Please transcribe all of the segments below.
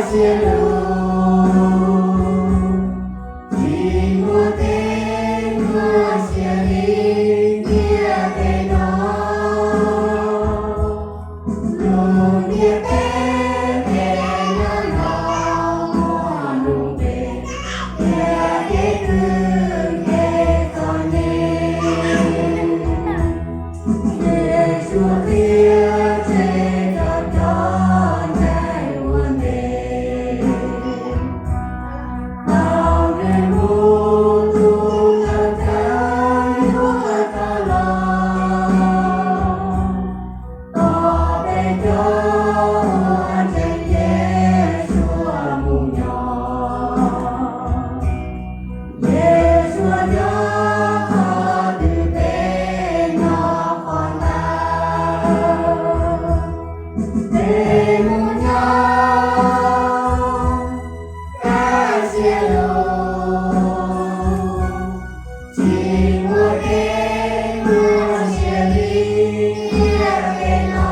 siab lug, tsis muaj dej nyuaj siab li ntiaj teb no. Lub ntiaj teb tes nyob no muaj lub npe tias kev kwv kev txom nyem. Yexus qhia tseg rau cov ntseeg ua ntej, tau nws mus tus ntawd txawm yuav rov los. Tos peb cov uas ntseeg Yexus mus nyob, Yexus nyob qhov twg peb nyob qhov ntawd. Peb mus nyob kaj siab lug, tsis muaj dej nyuaj siab li ntiaj teb no.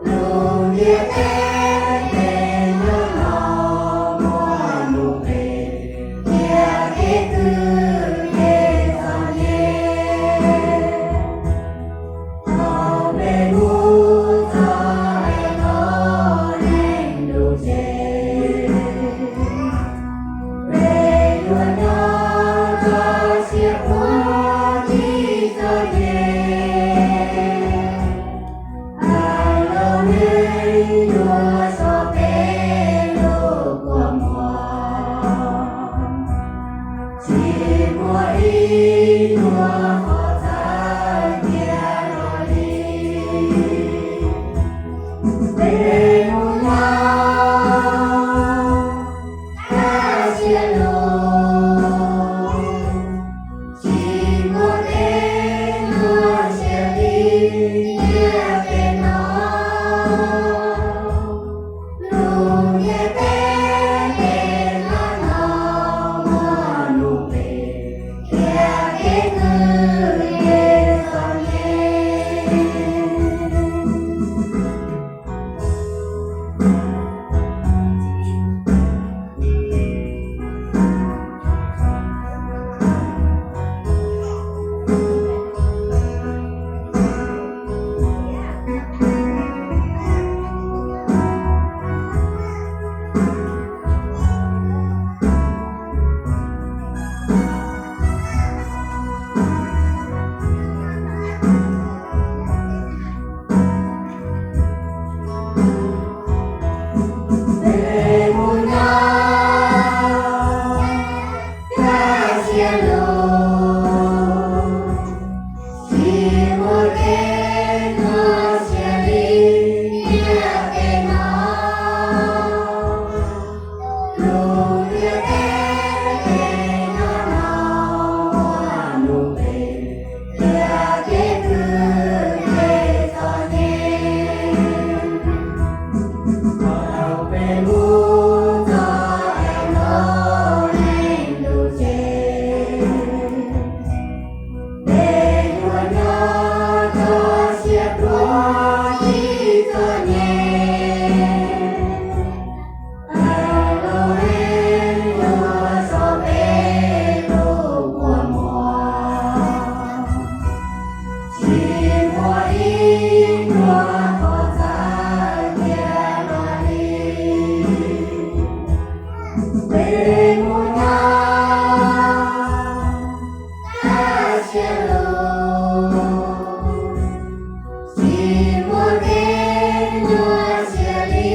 Lub ntiaj teb tes nyob no muaj lub npe tias kev kwv kev txom nyem. Thaum peb mus txog es los neeg lub tsev, peb yuav nyob rau siab puag tib txoj kev. Aws, lub neej yuav so peb lub kua muag, tsis muaj ib nyuag qhov txawv cia los li. Peb mus nyob kaj siab lug, tsis muaj dej nyuaj siab li ntiaj teb no. Lub ntiaj teb tes nyob no muaj lub npe tias kev kwv kev txom nyem. Peb mus nyob kaj siab lug, tsis muaj dej nyuaj siab li ntiaj teb no. Lub ntiaj teb tes nyob no muaj lub npe tias kev kwv kev txom nyem. Thaum peb mus txog es los neeg lub tsev, peb yuav nyob rau siab puag tib txoj kev. Aws, lub neej yuav so peb lub kua muag, tsis muaj ib nyuag qhov txawv cia los li. Peb mus nyob kaj siab lug, tsis muaj dej nyuaj siab li